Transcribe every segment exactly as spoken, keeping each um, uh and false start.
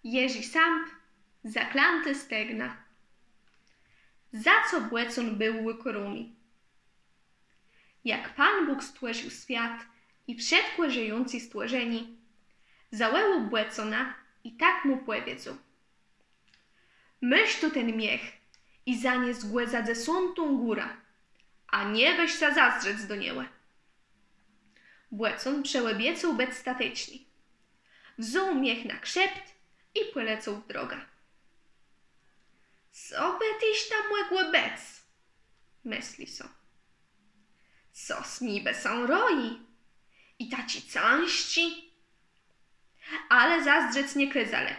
Jerzi Samp, Zaklãtô stegna. Za co Bòcón béł ùkôróny? Jak Pón Bóg stwòrził swiat i wszëtkò żëjącé stwòrzenié, zawòłôł Bòcóna i tak mù pòwiedzôł: Môsz tu ten miech i zanies gò za dzesątą górã, a nie wôż sã zazdrzec do niegò. Bòcón przëòbiecôł bëc stateczny. Wzął miech na krzépt i pòlecôł w drogã. Co bë téż tam mògło bëc? Mësli so. Cos nibë sã roji i taczé cãżczé. Ale zazdrzec nie kôzelë.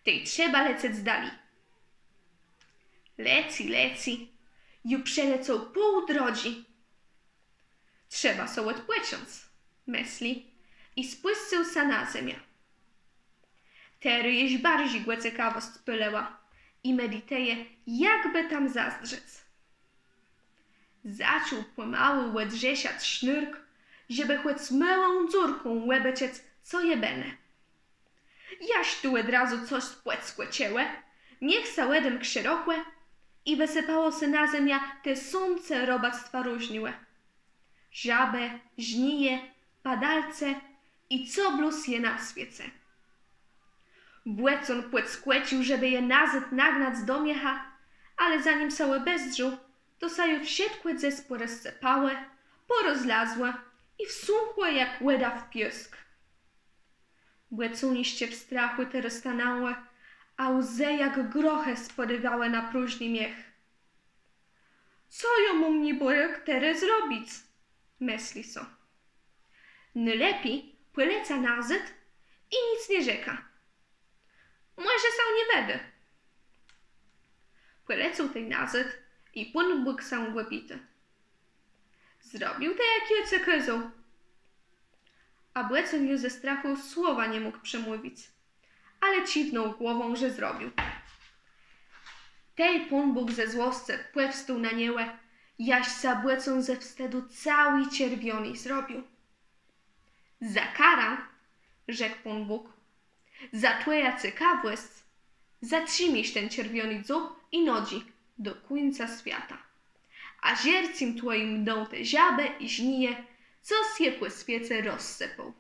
Tej trzeba lecec dali. Lecy, lecy, ju przelecôł pół drodżi. Trzeba so òdpòcząc, mësli, i spùscył sã na zemiã. Terô jesz barżi gò cekawòsc pôlëła i meditëje, jakbë tam zazdrzec. Zaczął pòmału òdrzeszac sznurk, żebë chòc môłą dzurką òbaczëc, co je bënë. Jaż tu òd razu cos pòdskòczëło, miech sã òdemkł szerokò i wësëpało sã na zemiã tësące robactwa różnégò. Żabë, żnije, padalce i co blós je na swiece. Bòcón pòdskòcził, żebë je nazôd nagnac do miecha, ale zanim sã òbezdrzôł, to sã ju wszëtkò dzes pòrozsëpało, pòrozlazło i wsąkło jak wòda w piôsk. Bòcóniszcze w strachù terô stanãło, a łzë jak grochë spôdiwałë na próżny miech. Co jô móm niebòrôk terô zrobic? Mësli so. Nôlepi pòlecã nazôd i nick nie rzekã. Mòże sã nie wëdô. Pòlecôł tej nazôd i Pón Bóg sã gò pitô: Zrobił të, jak jô cë kôzôł? A Bòcón ju ze strachù słowa nie mógł przemówic, ale cziwnął głową, że zrobił. Tej Pón Bóg ze złoscë pòwstôł na niegò, jaż sã Bòcón ze wstëdu całi czerwiony zrobił. Za karã, rzekł Pón Bóg, za twòjã cekawòsc zatrzimisz ten czerwiony dzób i nodżi do kùńca swiata. A żercym twòjim mdą te żabë i żnije, cos je pò swiece rozsëpôł.